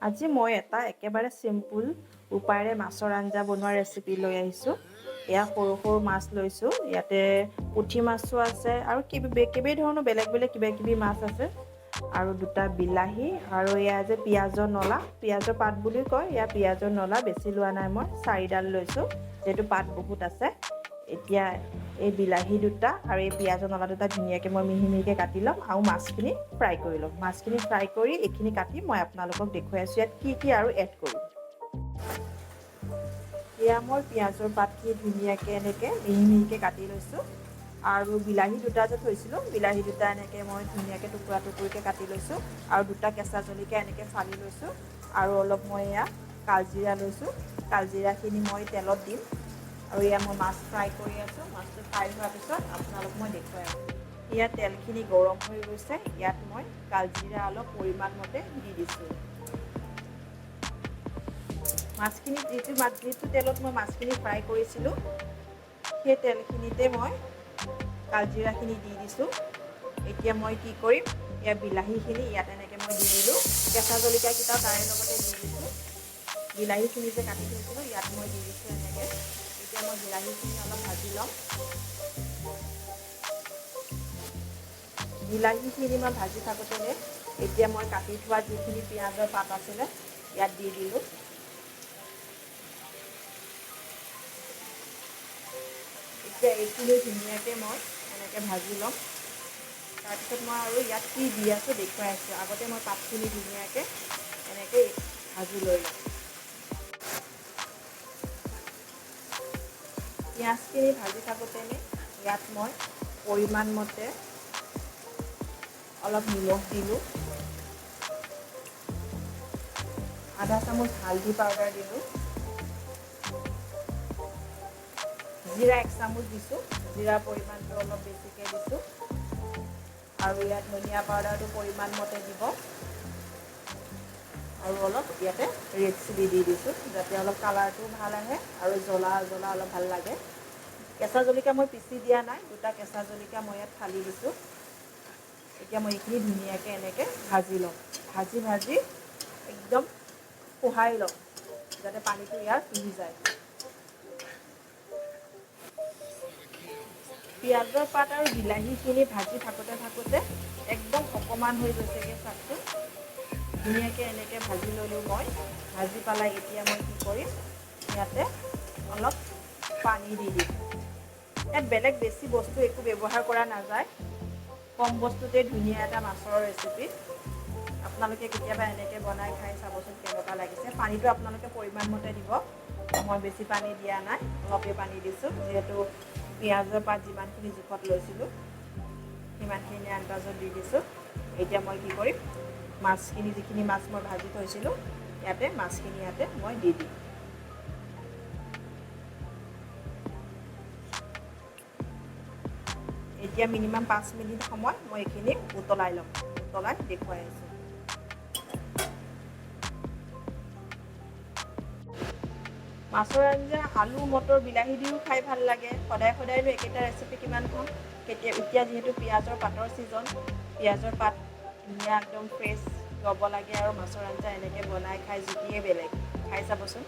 আজি মই এটা একেবাৰে চিম্পুল উপায়েৰে মাছৰ আঞ্জা বনোৱা ৰেচিপি লৈ আহিছোঁ। এয়া সৰু সৰু মাছ লৈছোঁ। ইয়াতে পুঠি মাছো আছে আৰু কেইবা ধৰণৰ বেলেগ বেলেগ কিবা কিবি মাছ আছে আৰু দুটা বিলাহী আৰু এয়া যে পিঁয়াজৰ নলা, পিঁয়াজৰ পাত বুলি কয়। এয়া পিঁয়াজৰ নলা বেছি লোৱা নাই, মই চাৰিডাল লৈছোঁ, যিহেতু পাত বহুত আছে। এতিয়া এই বিলাহী দুটা আৰু এই পিঁয়াজৰ নলা দুটা ধুনীয়াকৈ মই মিহি মিহিকৈ কাটি ল'ম আৰু মাছখিনি ফ্ৰাই কৰি ল'ম। মাছখিনি ফ্ৰাই কৰি এইখিনি কাটি মই আপোনালোকক দেখুৱাই আছোঁ ইয়াত কি কি আৰু এড কৰিম। এয়া মই পিঁয়াজৰ পাতখিনি ধুনীয়াকৈ এনেকৈ মিহি মিহিকৈ কাটি লৈছোঁ আৰু বিলাহী দুটা যে থৈছিলোঁ, বিলাহী দুটা এনেকৈ মই ধুনীয়াকৈ টুকুৰা টুকুৰিকৈ কাটি লৈছোঁ আৰু দুটা কেঁচা জলকীয়া এনেকৈ ফালি লৈছোঁ আৰু অলপ মই এয়া কালজিৰা লৈছোঁ। কালজিৰাখিনি মই তেলত দিম আৰু এয়া মই মাছ ফ্ৰাই কৰি আছোঁ। মাছটো ফ্ৰাই হোৱাৰ পিছত আপোনালোক মই দেখুৱাই আছোঁ। ইয়াত তেলখিনি গৰম হৈ গৈছে। ইয়াত মই কালজিৰা অলপ পৰিমাণ মতে দি দিছোঁ। মাছখিনি যিটো তেলত মই মাছখিনি ফ্ৰাই কৰিছিলোঁ, সেই তেলখিনিতে মই কালজিৰাখিনি দি দিছোঁ। এতিয়া মই কি কৰিম? ইয়াৰ বিলাহীখিনি ইয়াত এনেকৈ মই দি দিলোঁ। কেঁচা জলকীয়াকেইটাও তাৰে লগতে দি দিছোঁ। বিলাহীখিনি যে কাটি থৈছিলোঁ, ইয়াত মই দি দিছোঁ এনেকৈ। এতিয়া মই বিলাহীখিনি অলপ ভাজি ল'ম। বিলাহীখিনি মই ভাজি থাকোঁতেনে এতিয়া মই কাটি থোৱা যিখিনি পিঁয়াজৰ পাত আছিলে, ইয়াত দি দিলোঁ। এতিয়া এইখিনি ধুনীয়াকৈ মই এনেকৈ ভাজি ল'ম। তাৰপিছত মই আৰু ইয়াত কি দি আছোঁ দেখুৱাই আছোঁ। আগতে মই পাতখিনি ধুনীয়াকৈ এনেকৈ ভাজি লৈ ল'ম। পিঁয়াজখিনি ভাজি থাকোঁতেনে ইয়াত মই পৰিমাণ মতে অলপ নিমখ দিলোঁ, আধা চামুচ হালধি পাউডাৰ দিলোঁ, জিৰা 1 চামুচ দিছোঁ। জিৰাৰ পৰিমাণটো অলপ বেছিকৈ দিছোঁ। আৰু ইয়াত ধনিয়া পাউডাৰটো পৰিমাণ মতে দিব আৰু অলপ ইয়াতে ৰেড চিলি দি দিছোঁ, যাতে অলপ কালাৰটোও ভাল আহে আৰু জ্বলা জ্বলা অলপ ভাল লাগে। কেঁচা জলকীয়া মই পিচি দিয়া নাই, দুটা কেঁচা জলকীয়া মই ইয়াত ফালি দিছোঁ। এতিয়া মই এইখিনি ধুনীয়াকৈ এনেকৈ ভাজি ল'ম। ভাজি ভাজি একদম সোহাই ল'ম, যাতে পানীটো ইয়াৰ শুহি যায়। পিঁয়াজৰ পাত আৰু বিলাহীখিনি ভাজি থাকোঁতে থাকোঁতে একদম অকণমান হৈ গৈছেগৈ। চাওকচোন, ধুনীয়াকৈ এনেকৈ ভাজি ল'লোঁ মই। ভাজি পেলাই এতিয়া মই কি কৰিম? ইয়াতে অলপ পানী দি দিম। ইয়াত বেলেগ বেছি বস্তু একো ব্যৱহাৰ কৰা নাযায়। কম বস্তুতে ধুনীয়া এটা মাছৰ ৰেচিপি। আপোনালোকে কেতিয়াবা এনেকৈ বনাই খাই চাবচোন কেনেকুৱা লাগিছে। পানীটো আপোনালোকে পৰিমাণ মতে দিব। মই বেছি পানী দিয়া নাই, অলপেই পানী দিছোঁ। যিহেতু পিঁয়াজৰ পাত যিমানখিনি জোখত লৈছিলোঁ, সিমানখিনি আন্দাজত দি দিছোঁ। এতিয়া মই কি কৰিম? মাছখিনি, যিখিনি মাছ মই ভাজি থৈছিলোঁ, ইয়াতে মাছখিনি ইয়াতে মই দি দিম। এতিয়া মিনিমাম 5 মিনিট সময় মই এইখিনি উতলাই ল'ম। উতলাই দেখুৱাই আছোঁ। মাছৰ আঞ্জা আলু, মটৰ, বিলাহী দিও খাই ভাল লাগে। সদায় সদায়নো একেটা ৰেচিপি কিমান খাম? কেতিয়া এতিয়া যিহেতু পিঁয়াজৰ পাতৰ ছিজন, পিঁয়াজৰ পাত ধুনীয়া একদম ফ্ৰেছ ল'ব লাগে আৰু মাছৰ আঞ্জা এনেকৈ বনাই খাই জুতিয়ে বেলেগ। খাই চাবচোন।